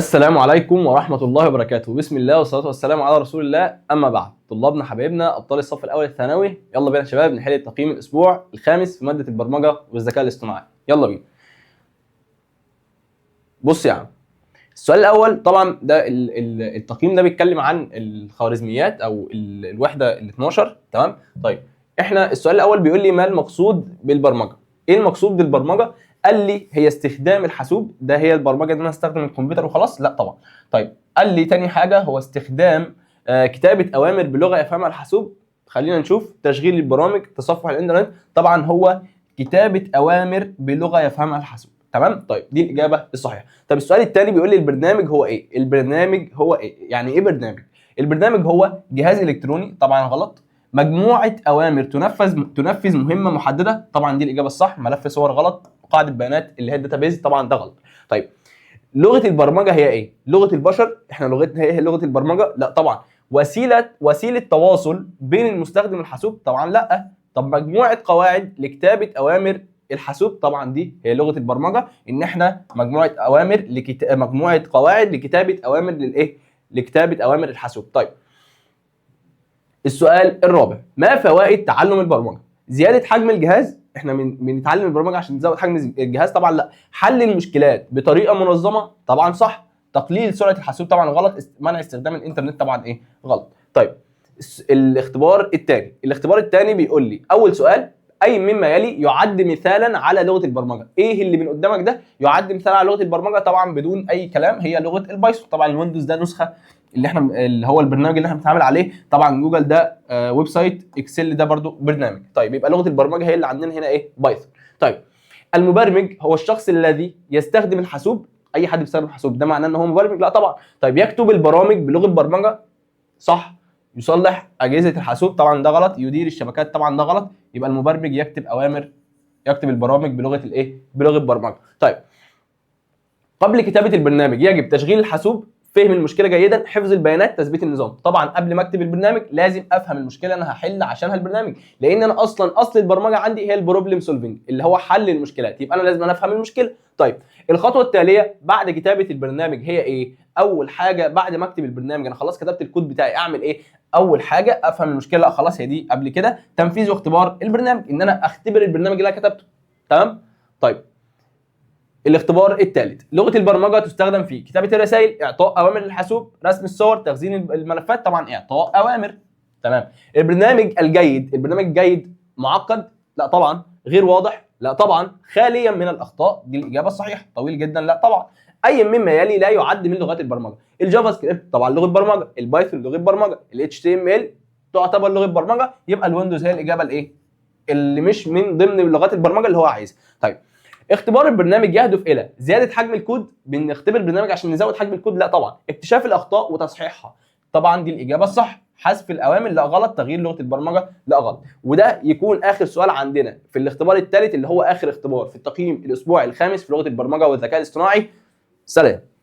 السلام عليكم ورحمة الله وبركاته. بسم الله والصلاة والسلام على رسول الله. أما بعد، طلابنا حبايبنا أبطال الصف الأول الثانوي، يلا بينا يا شباب نحل تقييم الأسبوع الخامس في مادة البرمجة والذكاء الاصطناعي. يلا بينا. بص يا عم، السؤال الأول طبعا ده التقييم ده بيتكلم عن الخوارزميات أو الوحدة ال 12. تمام؟ طيب احنا السؤال الأول بيقول لي ما المقصود بالبرمجة؟ إيه المقصود بالبرمجة؟ قال لي هي استخدام الحاسوب. ده هي البرمجة ان انا استخدم الكمبيوتر وخلاص؟ لا طبعا. طيب قال لي تاني حاجة هو استخدام كتابه اوامر بلغه يفهمها الحاسوب. خلينا نشوف، تشغيل البرامج، تصفح الانترنت. طبعا هو كتابه اوامر بلغه يفهمها الحاسوب. تمام؟ طيب دي الاجابة الصحيحة. طب السؤال الثاني بيقول لي البرنامج هو ايه؟ البرنامج هو ايه؟ يعني ايه برنامج؟ البرنامج هو جهاز الكتروني، طبعا غلط. مجموعة اوامر تنفذ مهمة محدده، طبعا دي الاجابة الصح. ملف صور غلط. قاعدة بيانات اللي هي ال database، طبعا ده غلط. طيب لغة البرمجة هي ايه؟ لغة البشر، احنا لغتنا هي لغة البرمجة؟ لا طبعا. وسيله تواصل بين المستخدم والحاسوب؟ طبعا لا. طب مجموعة قواعد لكتابه اوامر الحاسوب؟ طبعا دي هي لغة البرمجه، ان احنا مجموعة قواعد لكتابه اوامر للايه؟ لكتابه اوامر الحاسوب. طيب السؤال الرابع، ما فوائد تعلم البرمجة؟ زيادة حجم الجهاز، احنا بنتعلم البرمجة عشان نزود حجم الجهاز؟ طبعا لا. حل المشكلات بطريقة منظمة؟ طبعا صح. تقليل سرعة الحاسوب؟ طبعا غلط. منع استخدام الانترنت؟ طبعا ايه؟ غلط. طيب الاختبار الثاني، الاختبار الثاني بيقول لي اول سؤال، اي مما يلي يعد مثالا على لغة البرمجة؟ ايه اللي من قدامك ده يعد مثال على لغة البرمجة؟ طبعا بدون اي كلام هي لغة البايثون. طبعا الويندوز ده نسخه اللي احنا اللي هو البرنامج اللي احنا بنتعامل عليه، طبعا جوجل ده website، اكسل ده برضو برنامج. طيب يبقى لغة البرمجة هي اللي عندنا هنا ايه؟ بايثون. طيب المبرمج هو الشخص الذي يستخدم الحاسوب. اي حد بيستخدم الحاسوب ده معناه ان هو مبرمج؟ لا طبعا. طيب يكتب البرامج بلغه برمجة؟ صح. يصلح اجهزة الحاسوب؟ طبعا ده غلط. يدير الشبكات؟ طبعا ده غلط. يبقى المبرمج يكتب اوامر، يكتب البرامج بلغه الايه؟ بلغه برمجة. طيب قبل كتابه البرنامج يجب تشغيل الحاسوب، فهم المشكلة جيدا، حفظ البيانات، تثبيت النظام. طبعا قبل ما اكتب البرنامج لازم افهم المشكلة انا هحل عشانها البرنامج، لان انا اصلا اصل البرمجة عندي هي ال problem solving اللي هو حل المشكلات، يبقى انا لازم أنا افهم المشكلة. طيب الخطوة التالية بعد كتابه البرنامج هي ايه؟ اول حاجة بعد ما اكتب البرنامج، انا خلاص كتبت الكود بتاعي، اعمل ايه؟ اول حاجة افهم المشكلة، لا خلاص هي دي قبل كده. تنفيذ واختبار البرنامج، ان انا اختبر البرنامج اللي انا كتبته. تمام؟ طيب الاختبار الثالث، لغة البرمجة تستخدم في كتابه الرسائل، اعطاء اوامر للحاسوب، رسم الصور، تخزين الملفات. طبعا اعطاء اوامر. تمام. البرنامج الجيد، البرنامج الجيد معقد؟ لا طبعا. غير واضح؟ لا طبعا. خاليا من الاخطاء؟ دي الاجابة الصحيحة. طويل جدا؟ لا طبعا. اي مما يلي لا يعد من لغات البرمجة؟ الجافا سكريبت طبعا لغة برمجة، البايثون لغة برمجة، ال HTML تعتبر لغة برمجة، يبقى الويندوز هي الاجابة الايه؟ اللي مش من ضمن لغات البرمجة اللي هو عايزها. طيب اختبار البرنامج يهدف الى زيادة حجم الكود، بنختبر البرنامج عشان نزود حجم الكود؟ لا طبعا. اكتشاف الاخطاء وتصحيحها، طبعا دي الاجابة الصح. حذف الاوامر؟ لا غلط. تغيير لغة البرمجة؟ لا غلط. وده يكون اخر سؤال عندنا في الاختبار الثالث اللي هو اخر اختبار في التقييم الاسبوعي الخامس في لغة البرمجة والذكاء الاصطناعي. سلام.